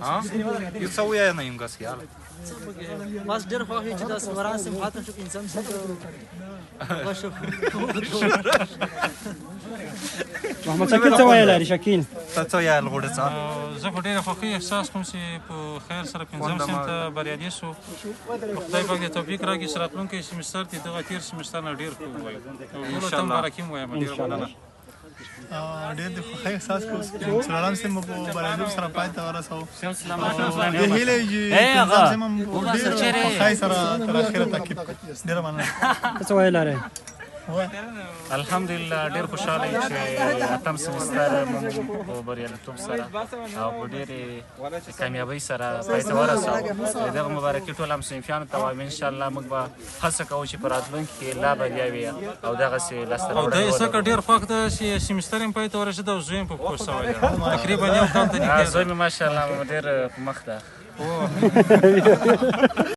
ها یو څه ووایه نعیم ګس یاره. بس ډېر خوښ یو چې دا څلورم صنف ختم شو، پنځم صنف وشو. محمد شکیل څه وایې لري شکیل؟ ته څه وایې لغوړه څه؟ زه خو ډېره خوښي احساس کوم چې په خیر سره پنځم صنف ته بریالي شو. خدای پاک دې توفیق راکړي چې راتلونکی سمستر دې دغه تېر سمستر نه ډېر ښه ووایو. ټولو ته مبارکي هم وایم. ډېره مننه. ډېر د خوښۍ احساس کوم چې څلورم صنف مو په بریالیتوب سره پای ته ورسوو. د هیله یو چې پنځم صنف هم په ډېره خوښۍ سره تر اخره تعقیب کړو. ډېره مننه. ته څه وایې لرې؟ الحمدلله ډېر خوشحاله یم چې اتم سمستر موږ په بریالیتوب سره او په ډېرې کامیابۍ سره پای ته ورساوه. د دغه مبارکي ټول همصنفیانو ته وایم، انشاءالله موږ به هڅه کوو چې په راتلونکي کې لا بریاوې او دغسې لاسته او دی راوړنې ځکه ولرو. ډېر خوښ ده چې سمستر یې پای ته ورسېد او زوی یې په پوه شوی دی، تقریبا یو کال ته نږدې زوی مې ماشاءالله ډېر په مخ ده.